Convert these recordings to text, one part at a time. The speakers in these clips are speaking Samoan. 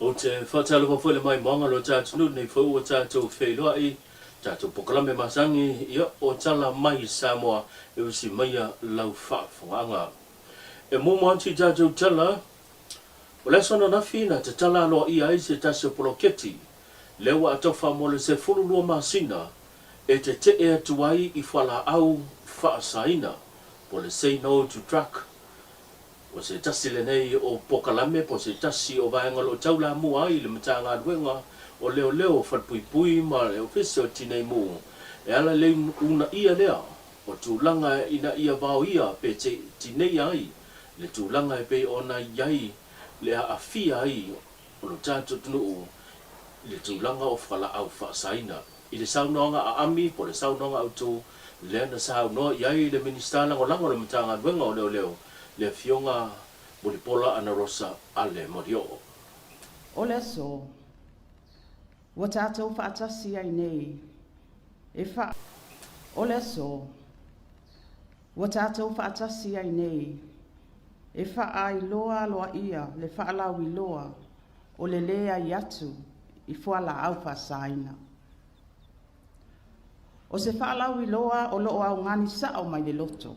Ou te faatalofa foi i le maimoaga o lo ta atunuu nei foi ua tatou feiloai, tatou polokalame masani, ia o tala mai Samoa e usi maia lau faafofogaaga. E muamua atu i tatou tala, o le aso ananafi na tatala aloaia ai se tasi o poloketi lea ua atofa mo le 12 masina e tetee atu ai i fualaau faasaina po le Say No to Drug. O se tasi lenei o pokalame po o se tasi o vaega o lo o taulamua ai le Matagaluega o Leoleo Falepuipui ma le Ofisa o Tinei Mu e ala i le uunaia lea o tulaga ina ia vaoia pe tineia ai le tulaga e pei ona i ai le aafia ai o lo tatou atunuu i le tulaga o fualaau faasaina. I le saunoaga aami po o le saunoaga autu lea na saunoa i ai le Minisita Lagolago o le Matagaluega o Leoleo, le Afioga Mulipola Anarosa Ale Molioo. O le aso ua tatou faatasi ai nei e fa. O le aso ua tatou faatasi ai nei e faailoa aloaia le faalauiloa o le leai atu i fualaau faasaina. O se faalauiloa o lo o augani sao mai le loto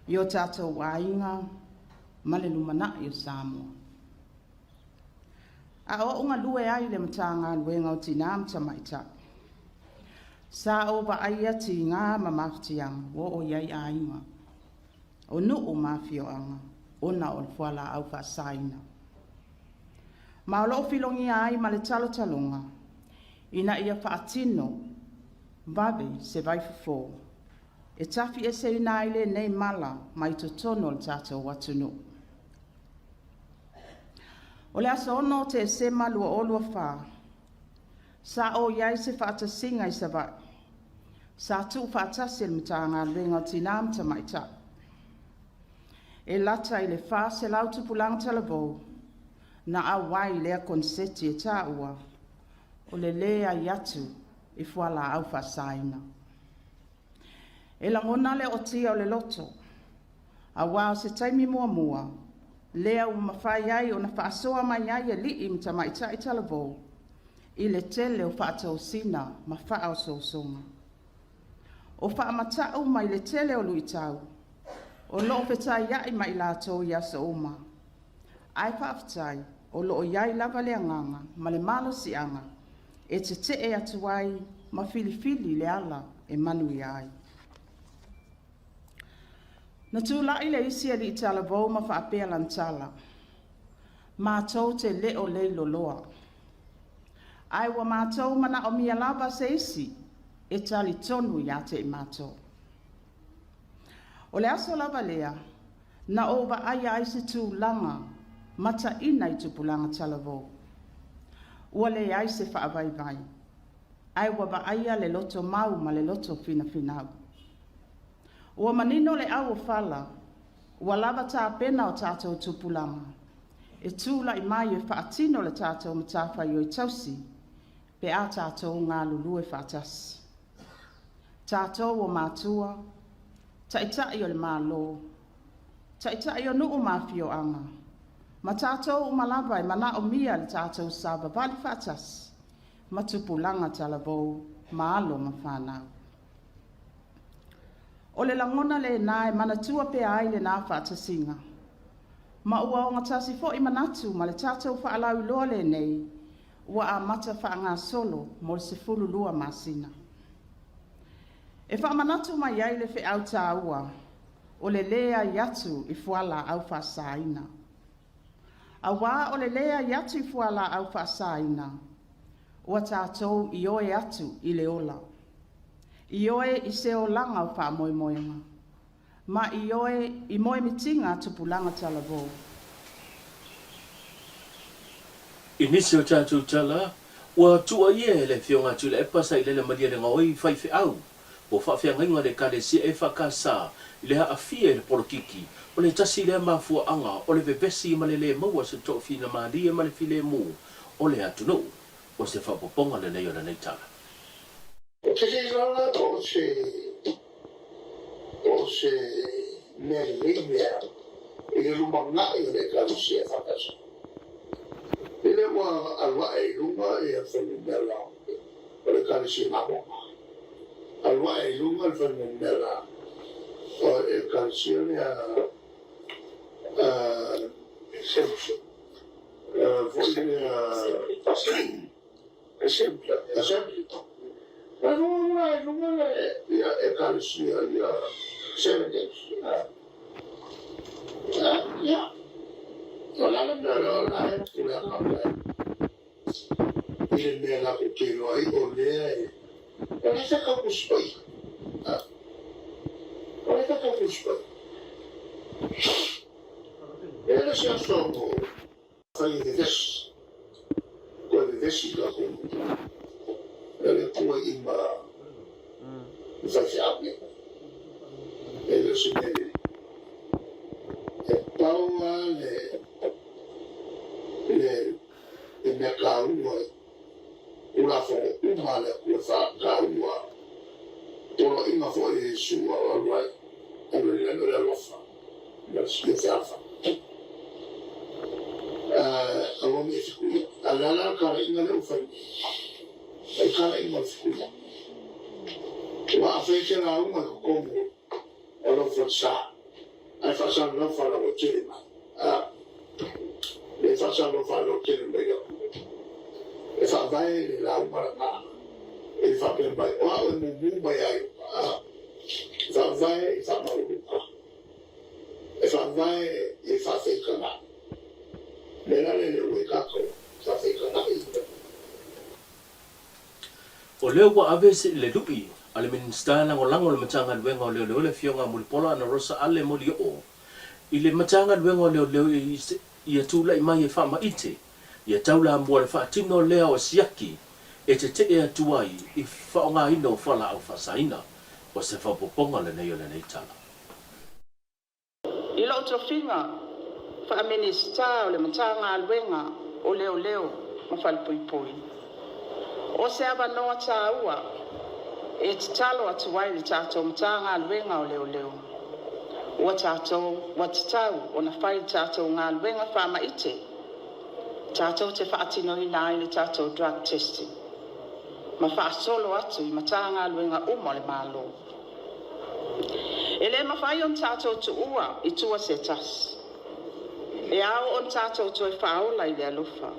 i o tatou aiga ma le lumanai o Samoa. A o ou galue ai i le Matagaluega o Tinā ma Tamaitai, sa ou vaaia tiga ma mafatiaga ua oo i ai aiga, o nuu ma afioaga ona o le fualaau faasaina. Ma o lo o filogia ai ma le talotaloga ina ia faatino vave se vaifofo e tafi'eseina ai lenei mala mai totonu o le tatou atunuu. O le aso 6 o Tesema 2024, sa ou i ai se faatasiga i Savaii, sa tuufaatasi e le Matagaluega o Tinā ma Tamaitai. E lata i le 400 tupulaga talavou na auai i lea koneseti e taua o le leai atu i fualaau faasaina. E lagona le ootia o le loto, aua o se taimi muamua lea ua mafai ai ona faasoa mai ai alii ma tamaitai talavou i le tele o faatosina ma faaosoosoga. O faamata'u mai le tele o luitau o lo o fetaia'i ma i latou i aso uma, ae faafetai o lo o i ai lava le agaga ma le malosi'aga e tete'e atu ai ma filifili le ala e manuia ai. Na tula'i le isi alii talavou ma faapea lana tala, Matou te le o leiloloa, ae ua matou manaomia lava se isi e talitonu ia te i matou. O le aso lava lea na ou vaaia ai se tulaga mataina i tupulaga talavou. Ua leai se faavaivai, ae ua vaaia le loto mau ma le loto finafinau. Ua manino le au o fala, ua lava tapena o tatou tupulaga e tula'i mai e faatino le tatou matafaioi tausi pe a tatou galulue faatasi. Tatou o matua, taitai o le Malo, taitai o nuu ma afioaga, ma tatou uma lava e manaomia le tatou savavali faatasi ma tupulaga talavou ma alo ma fanau. O le lagona lena e manatua pea ai lena faatasiga, ma ua ogatasi foi manatu ma le tatou faalauiloa lenei ua amata faagasolo mo le 12 masina. E faamanatu mai ai le feau taua o le leai atu i fualaau faasaina. Aua o le leai atu i fualaau faasaina, ua tatou ioe atu i le ola, ioe i se olaga o faamoemoega, ma ioe i moemitiga a tupulaga talavou. I nisi o tatou tala, ua tuuaia e le Afioga a Tuilaepa Sailele Malielegaoi faifeau po o faafeagaiga a le Ekalesia EFKS i le aafia i le polokiki, o le tasi lea mafuaaga o le vevesi ma le lē maua se toafina malie ma le filemu o le atunuu. O se faaopoopoga lenei o lenei tala. Ou te le iloa la po o se, po o se mea lelei lea i le lumanai o le Ekalesia EFKS. ua alu ae i luga ia fuainumera o le Ekalesia Gamoga. Alu ae i luga le fuainumera o le Ekalesia lea foi lea Assembly. Alu ae i luga le Ekalesia ia Seven Days. Ia, o le a le mea lea o la e puleaga mai i le mea latou te iloa ai o lea e o lea e tau Tusi Paia. O lea e tau Tusi Paia. E le se aso fai e vevesi, toe vevesi tatou e le Atua i ma faifeau ia. E le o se mea lelei. E pau lava le, le, le mea taua i Tulafono uma a le Atua e faataua poloaiga foi a Iesu a o alu ai, alu ai le alofa ma le fealofani. Aua ne i fetuia. A o le a la le talaiga lea ua fai nei? O le talaiga o le fetuia. Aua afai e te lauga i totonu o lau falesa, ae faasalalau faalauaitele mai, a, le faasalalau faalauaitele mai le Atua, e faavae le lauga lena i le faapea mai, o au e mumu mai ai, a, e faavae i faamaualuga. E faavae i faafeitagaʻi. Mea la lea ua i tatou faafeitagaʻi. O lea ua ave le luʻi a le Minisita Lagolago o le Matagaluega o Leoleo le Afioga Mulipola Anarosa Ale Molioo i le Matagaluega o Leoleo ia tulai mai e faamaite ia taulamua le faatino lea o siaki e tetee atu ai i faaaogaina o fualaau faasaina. O se faaopoopoga lenei o lenei tala. I lou tofiga faa-Minisita o le Matagaluega o Leoleo ma Falepuipui, o se avanoa taua e tatalo atu ai le tatou Matagaluega o Leoleo, ua tatou ua tatau ona fai le tatou galuega faamaite tatou te faatinoina ai le tatou drug testing ma faasolo atu i Matagaluega uma o le Malo. E le mafai ona tatou tuua i tua se tasi. E ao ona tatou toe faaola i le alofa.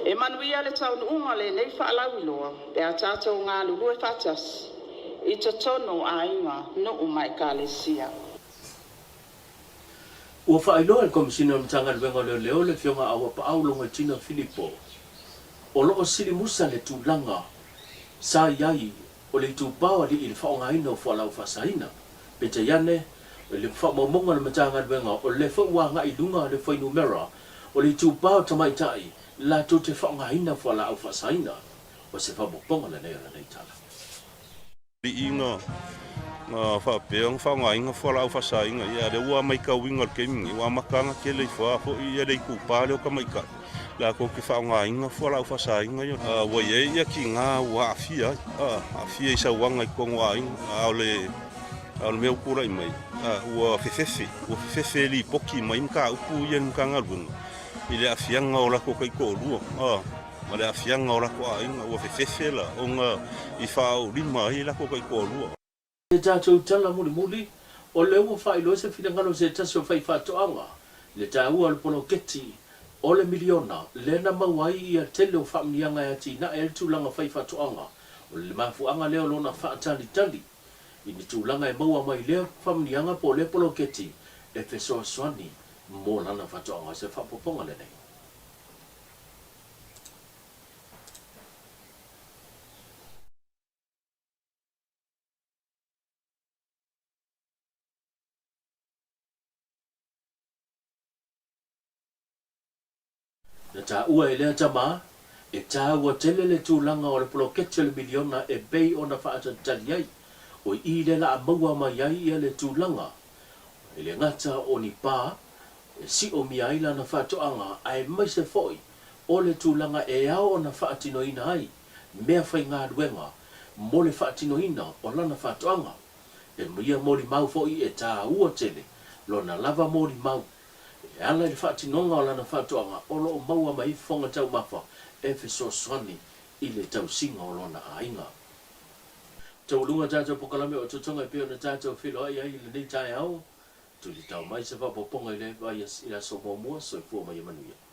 E manuia le taunuuga o lenei faalauiloa pe a tatou galulue faatasi i totonu o aiga, nuu ma ekalesia. Ua faailoa e le Komesina o le Matagaluega o Leoleo le Afioga Auapaau Logoitino Filipo, o lo o silimusa le tulaga sa i ai o le itupa o alii i le faaaogaina o fualaau faasaina. Peitai ane, i le faamaumauga a le Matagaluega, o lea foi ua agai i luga le fuainumera o le itupa o tamaitai latou te faaaogaina fualaau faasaina. O se faaopoopoga lenei o lenei tala. Liiga na faapea ona faaaogaina fualaau faasaina, ia lea ua matauina i le taimi nei, ua amata ona tele ifo lava foi ia le itupa lea o tamaitai latou te faaaogaina fualaau faasaina ia. Ua i ai ia tiga ua aafia ai, aafia i sauaga i totonu o aiga, a o le a o le mea ua tulai mai, ua fefefe, ua fefefe e lipoti mai mataupu ia i le Matagaluega i le aafiaga o latou taitoalua. Ma le aafiaga o latou aiga ua fefefe la ona i faaoolima ai latou taitoalua. Se tatou tala mulimuli, o lea ua faailoa se finagalo o se tasi o faifaatoaga i le taua o le poloketi o le miliona lea na maua ai ia tele o faamniaga e atinae ai le tulaga faifaatoaga. O le mafuaaga lea o lona faatalitali i ni tulaga e maua mai lea faamniaga po o lea poloketi e fesoasoani mo lana faatoaga. O se faaopoopoga lenei. Na taua e lea tama, e taua tele le tulaga o le poloketi o le miliona e pei ona faatalitali ai, o i lea la a maua mai ai ia le tulaga e le gata o ni pa e siomia ai lana faatoaga aemaise foi o le tulaga e ao ona faatinoina ai meafaigaluega mo le faatinoina o lana faatoaga. E ia molimau foi e taua tele lona lava molimau. E ala i le faatinoga o lana faatoaga o lo o maua mai ai fofoga taumafa e fesoasoani i le tausiga o lona aiga. Taualuga tatou pokalame o totoga e pei ona tatou feiloai ai i lenei taeao. Tulitao mai se faaopoopoga i le aso muamua. Soifua ma ia manuia.